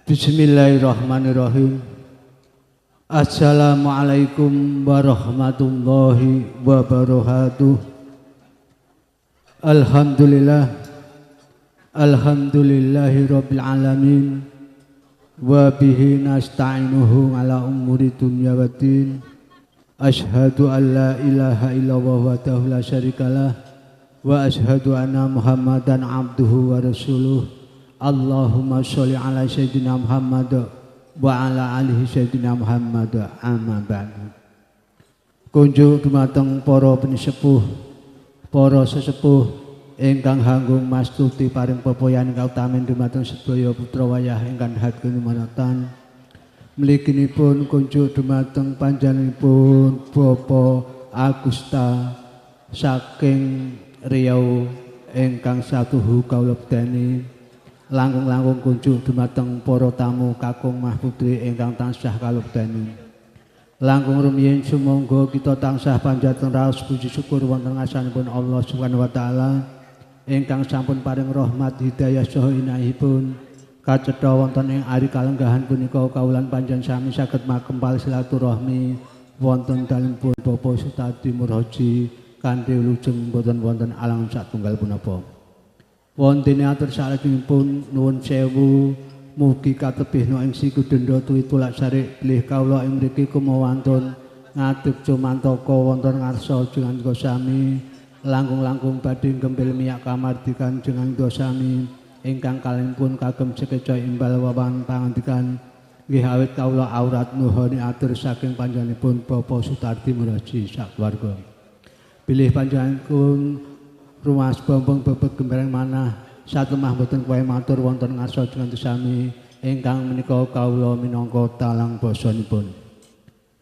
Bismillahirrahmanirrahim. Assalamualaikum warahmatullahi wabarakatuh. Alhamdulillah, alhamdulillahirabbil alamin. Wa bihi nasta'inuhu ala umuri dunya waddin. Asyhadu an la ilaha illallah wahdahu la syarikalah wa asyhadu anna Muhammadan abduhu wa rasuluh. Allahumma sholli ala sayyidina Muhammad wa ala alihi sayyidina Muhammad, amma ba'du. Kunjuk dumateng para pinisepuh, para sesepuh ingkang hanggung mastuti paring pepoyan kautamin dumateng sedaya putra wayah ingkang hatkenumanatan. Mliginipun kunjuk dumateng panjenenganipun Bapak Agusta saking Riau ingkang satuhu kawula bedani. Langkung-langkung kunjuk dumateng para tamu kakung mah putri ingkang tansah kalubdani. Langkung rumiyin sumangga kita tansah panjateng raos puji syukur wonten ngarsanipun Allah Subhanahu wa taala ingkang sampun paring rahmat hidayah saha inahipun kacetha wonten ing ari kalenggahan punika kawulan panjenengan sami saged makempal silaturahmi wonten dalemipun Bapak Sutardi Murhaji kanthi wilujeng boten wonten alangan satunggal punapa. Wontene atur salajengipun nuwun sewu mugi katebihna ing siku denda tuwi tulak sarik bilih kawula ing mriki kumawantun ngadeg jumantaka wonten ngarsa jenengan sami langkung-langkung badhe gempil miyak kamardikan jenengan sami ingkang kalenipun kagem sekeca imbal wawan pangandikan nggih awit kawula aurat nuhoni atur saking panjenenganipun Bapak Sutardi Murhaji sakeluarga. Bilih panjenenganipun rumas bombong bebek gembereng manah satemah boten kuwe matur wonten ngarsa jenengan sami ingkang menika kawula minangka talang basanipun.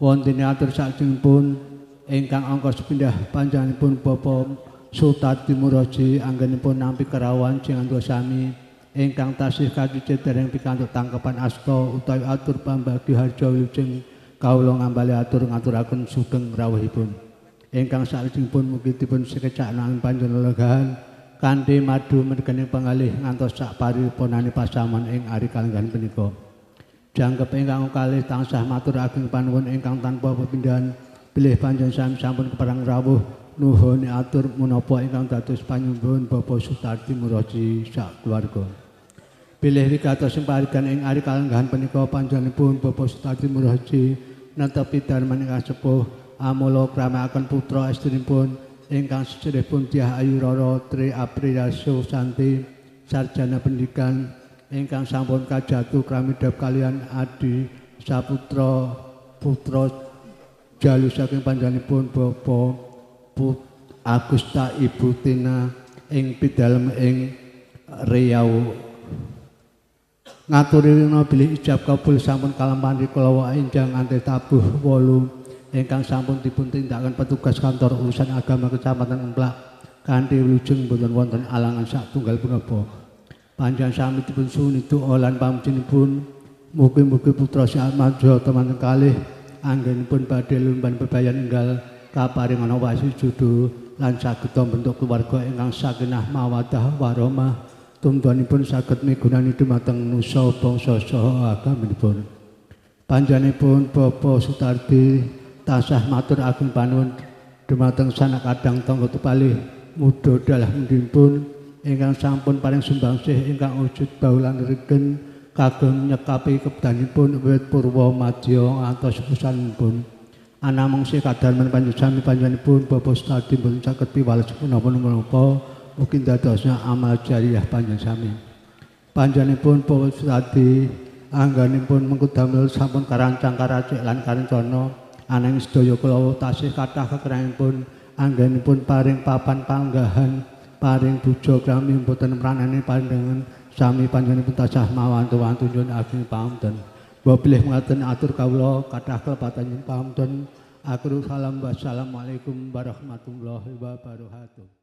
Wontene atur salajengipun ingkang angka sepindah panjenenganipun Bapak Sutardi Murhaji anggenipun nampi kerawuhan jenengan sami ingkang tasih kacicit dereng pikantuk tangkepan asta utawi atur pambagi harja wilujeng kawula ngambali atur ngaturaken sugeng rawuhipun. Ingkang salajengipun mugi dipun sekecakna panjenengan kanthi madu mergening pangalih ngantos sak pariponane pasaman ing ari kalenggahan punika. Jangkep ingkang kalih tansah matur ageng panuwun ingkang tanpa pepindhan bilih panjenengan sampun kepareng rawuh nuhun atur menapa ingkang dados panyuwun Bapak Sutardi Murhaji sakeluarga. Bilih wigatos parigan ing ari kalenggahan punika panjenenganipun Bapak Sutardi Murhaji netepi dharma ingkang sepuh amala kramakaken putra estrinipun ingkang sejeripun Dyah Ayu Rara Tri Apriyaso Santi sarjana pendidikan ingkang sampun kajatu kramidhap kalian adi saputra putra jalu saking panjenenganipun Bapak Agusta Ibu Tina ing pidalem ing Riau. Ngaturi rina bilih ijab kabul sampun kalampahan rikala enjang nganti tabuh 8 ingkang sampun dipun tindakaken petugas kantor urusan agama Kecamatan Ngemplak kanthi wilujeng boten wonten alangan satunggal punapa. Panjenengan sami dipun suwuni doa lan pamujinipun mugi-mugi putra Siatmaja teman kalih anggenipun badhe lumban bebayan enggal kaparingana wasi judo lan saged bentuk keluarga ingkang sakinah mawaddah warahmah tumtuanipun saged migunani dumateng nusa bangsa saha agamanipun. Panjenenganipun Bapak Sutardi tansah matur ageng panuwun dumateng sanak kadang tangga tepalih muda dalah mendhimpun ingkang sampun paring sumbangsih ingkang wujud baulan regen kagem nyekapi kebdanipun wiwit purwa madya ngantos pusanipun. Anamung sekadarman panjenengan panjenenganipun Bapak Sutadi mboten saged piwales menapa-menapa mugi dadosna amal jariyah panjenengan sami. Panjenenganipun Bapak Sutadi anggenipun mengku damel sampun karancang karacik lan karencana ananging sedaya kula tasih kathah kekuranganipun anggenipun paring papan panggahan paring puja krami mboten mranani panjenengan sami panjenenganipun tasah mawantu-wantu nyuwun ageng pangapunten. Wabilih mengaten atur kawula kathah kelepatan nyuwun pangapunten. Akhirul salam wassalamualaikum warahmatullahi wabarakatuh.